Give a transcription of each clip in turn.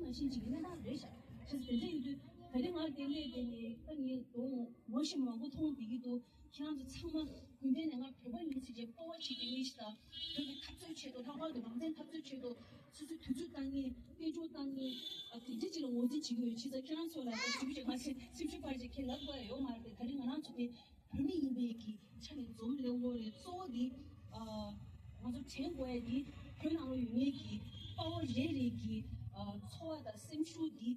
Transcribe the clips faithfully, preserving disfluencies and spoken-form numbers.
མ་ཤེས་ཅིག་གི་གནས་སྟངས་རེད་ཤག་ཁྱེད་ཚོ་དེ་འདྲ་ཡིན་དུས་ད་རིང་ང་དེ་སླེབས་དེ་ནས་ད་ངས་དོ་ངོ་ཤེས་མང་པོ་མཐོང་བསྡད་ཀྱི་འདུག་ཁྱེད་རང་ཚོ་ཚང་མ་རྒྱུན་ལྡན་ནས་ང་བོད་པ་ཡིན་ཟེར་གྱི་སྤོབས་པ་བྱེད་ཀྱི་མི་ཞིག་དང་། བོད་ཀྱི་འཐབ་རྩོད་ཆེད་དུ། ལྷག་པར་དུ་རང་བཙན་འཐབ་རྩོད་ཆེད་དུ་སོ་སོའི་དུས་ཚོད་བཏང་མཁན། དཔལ་འབྱོར་བཏང་མཁན། ཨ། དེ་འདྲ་ཅིག་ལ་ངོས་འཛིན་བྱེད་ཀྱི་ཡོད། བྱས་ཙང་ཁྱེད་རང་ཚོ་ལ་ད་ཞུ་རྒྱུ་ང་ཚོས་སེམས་ཤུགས་སྤར་བྱས་ཁས་ལབ་དགོས་ཡ་ཡོད་མ་རེད་དེ། ད་རིང་ང་རང་ཚོ་དེ་བོད་མི་ཡིན་པའི་གི་ཆ་ནས་འཛོམས་སླེབས་དགོས་རེད། གཙོ་བོ་དེ། ཨ། ང་ཚོ་དྲན་དགོས་ཡ་དེ་བོད་ནང་ལ་ཡོད་མཁན་གྱི་དཔའ་བོ་རེ་རེ་གི། ཨ། འཚོ་བ་དང་སེམས་ཤུགས་དེ་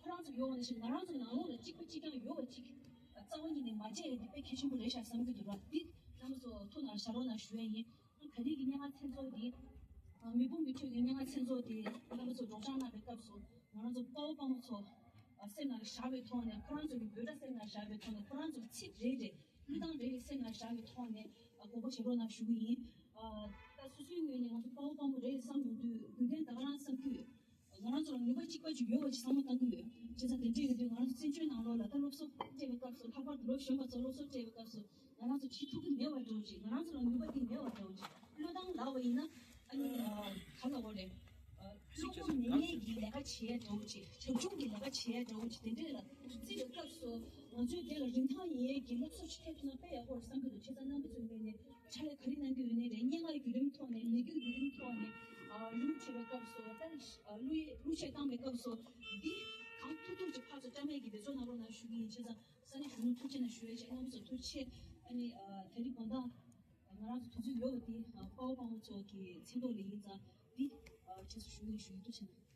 ཁོ་རང་ཚོ་ཡོད་པ་ནང་བཞིན་ང་རང་ཚོ་ནང་ལོགས་ལ་གཅིག་པ་གཅིག་རྐྱང་ཡོད་པ་གཅིག་རྩ་བ་ཉིད་ནས་མ་བརྗེད་ཡ་དེ་དཔེ་གལ་ཆེན་པོ་རེད་ཤག་བསམ་གྱི་འདུག་ར། འདི་རྣམ་པ་ཚོ་ཐུགས་ནང་བཞག་རོགས་གནང་ཞུ་ཡ་ཡིན། ག་རེ་གི་སྙན་ངག་མཚན་ཚོགས་འདི། ཨ། མི་ཕམ་གྱི་ཁྲོད་ཀྱི་སྙན་ངག་མཚན་ཚོགས་འདི་རྣམ་པ་ཚོ་སྒྲོག་སྦྱང་གནང་བའི་སྐབས་སུ། ང་རང་ཚོ་དཔའ་བོ་དཔའ་མོ་ཚོ། ཨ། སེམས་ནང་ལ་བཞག་པའི་ཐོག་ནས། ཁོ་རང་ཚོ་གི་འབོད་སྒྲ་སེམས་ནང་བཞག་པའི་ཐོག་ནས། ཁོ་རང་ཚོ་གི་ཚིག་རེ་རེ། བློས་བཏང་རེ་རེ་སེམས་ནང་བཞག་པའི་ཐོག་ནས། ཨ། དགོངས་པ་བཞེས་རོགས་གནང་ཞུ་གི་ཡིན། ཨ། ད་སོ་སོའི་ངོས་ནས་ང་ཚོ་དཔའ་བོ་དཔའ་མོ་རེད་བསམ་ཡོང་དུས། རྒྱུན་ལྡན་ད་ག་རང་བསམ་རྒྱུ། ང་རང་ཚོ་ལ་ནུས་པ་གཅིག་པ་ཅིག་ཡོད་པ་ཅིག་བསམ་བློ་བཏང་གི་ཡོད། བྱས་ཙང་དེ་འདྲ་ཡོད་དུས་ང་རང་ཚོ་བཙན་བྱོལ་ནང་ལོགས་ལ་ད་སློབ་གསོ་སྤྲད་པའི་སྐབས་སུ། ལྷག་པར་དུ་ལོ་གཞོན་པ་ཚོ་སློབ་གསོ་སྤྲད་པའི་སྐབས་སུ། ང་རང་ཚོ་བྱེད་ཐུབ་ཀྱི་མེད་པ་འདྲ་བོ་ཅིག་ང་རང་ཚོ་ལ་ནུས་པ་དེ་མེད་པ་འདྲ་བོ་ཅིག་བློས་བཏང་ལབ་པ་ཡིན་ན། ཨ་ནི། ཨ། ག་ལབ་དགོས་རེད། ཨ། བློ་ཁོག་མེད་མཁན་གྱི་ལས་ཀ་བྱེད་ཡ་འདྲ་བོ་ཅིག་བྱབ་ཆུང་གི་ལས་ཀ་བྱེད་ཡ་འདྲ་བོ་ཅིག་དེ་འདྲས་ལ་བརྩི་བའི་སྐབས་སུ། ང་ཚོས་དེ་ལ་རིན་ཐང་ཡིན་ཡས་ཀྱི་སློབ་གསོ་ཞིག་ཐེབས་ཐུབ་ན་དཔེ་ཡག་པོ་རེད་བསམ་གྱི་འདུག་བྱས་ཙང་རྣམ་པ་ཚོའི་ངོས་ནས་ཕྱག་ལས་ག་རེ་གནང་གི་ཡོད་ནའི་རེད། སྙན་ངག་བརྒྱུད་རིམ་ཐོག་ནས། ལས་འགུལ་བརྒྱུད་རིམ་ཐོག་ནས། ཨ། རིམ་བྱེད་པའི་སྐབས་སུ། ད་གླུ་གླུ་གཞས་བཏང་བའི་སྐབས་སུ། འདི་གང་ཐུབ་ཐུབ་ཅིག་ཕར་ཚུར་བཀྲམ་ཡས་ཀྱི་འབད་བརྩོན་གནང་རོགས་གནང་ཞུ་གི་ཡིན། བྱས་ཙང་ས་གནས་གཞོན་ནུ་ཐུགས་རྗེ་གནང་ཞུ་ཡས་བྱས། རྣམ་པ་ཚོ་ཐུགས་རྗེ་ཆེ། ཨ་ནི། ཨ། ད་རེས་དགོང་དག་ང་རང་ཚོ་དུས་ཚོད་ཡོད་པ་འདི། ཨ། དཔའ་བོ་དཔའ་མོ་ཚོ་གི་མཚན་ཐོག་ལ་ཡིན་ཙང་འདི། ཨ། རྗེས་སུ་ཞུ་གི་ཡིན། ཞུ་ཡིན། ཐུགས་རྗེ་གནང་།